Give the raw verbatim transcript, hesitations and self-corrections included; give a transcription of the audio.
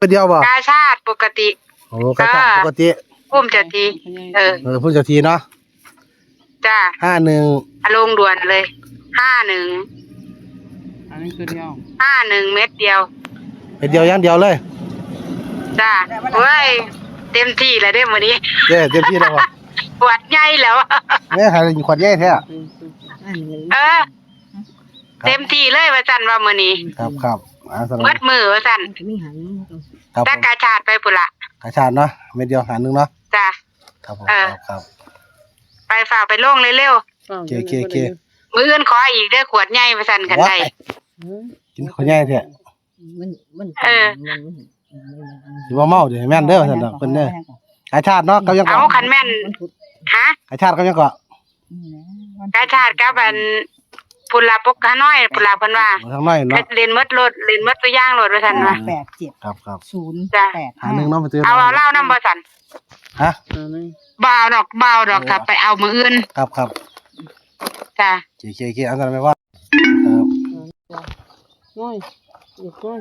เม็ดเดียวบ่ กาชาดปกติ โอ้ กาชาด เออ ปกติ ภูมิเจ้าที่ เออ เออ ภูมิเจ้าที่เนาะ จ้า ห้าหนึ่ง อ่ะ ลงด่วนเลย ห้าหนึ่ง อันนี้คือเดียว ห้าหนึ่ง เม็ดเดียว เม็ดเดียวอย่างเดียวเลย จ้า เว้ย เต็มที่แล้วเด้อมื้อนี้ เด้อ เต็มที่แล้วบ่ ขวดใหญ่แล้ว แม่ขายขวดใหญ่แท้ เออ ครับ เต็มที่เลยว่าซั่นว่ามื้อนี้ ครับ ครับ อ่า สำหรับ เบิดมื้อว่าซั่น มันก็มีหางมันก็ ครับผม แต่กาชาดไปพุ้นละ กาชาดเนาะ เม็ดเดียวห้าหนึ่งเนาะ จ้า ครับผม เออ ครับ ครับ ไป ฟ้าวไปลงเร็วๆ โอเค โอเค โอเค มื้ออื่นขออีกเด้อ ขวดใหญ่ว่าซั่น คันได้ ว้าย เออ กินขวดใหญ่แท้ มัน มัน เออ มัน มัน มัน สิบ่เมาเด้อ แม่นเด้อ ว่าซั่นดอก เพิ่นเด้อ กาชาดเนาะ กับหยังก่อน เอา คันแม่น ฮะ กาชาดกับหยังก่อน อืม กาชาดกับอัน พุ้นละ ปกฮานอยพุ้นละ เพิ่นว่า โอ้ ทางน้อยเนาะ เล่นหมดโลด เล่นหมดตัวอย่างโลดว่าซั่นว่า แปดเจ็ด ครับ ครับ ศูนย์ จ้ะ แปดห้า ห้าหนึ่งเนาะ ไปซื้อ เอา เอาเหล้านำบ่ซั่น ฮะ เอาเลย บ่เอาดอก บ่เอาดอก เออ ถ้าไปเอามื้ออื่น ครับ ครับ จ้ะ โอเค โอเค โอเค เอาซั่นแม่ว่า ครับ โอ้ย อีกโอ้ย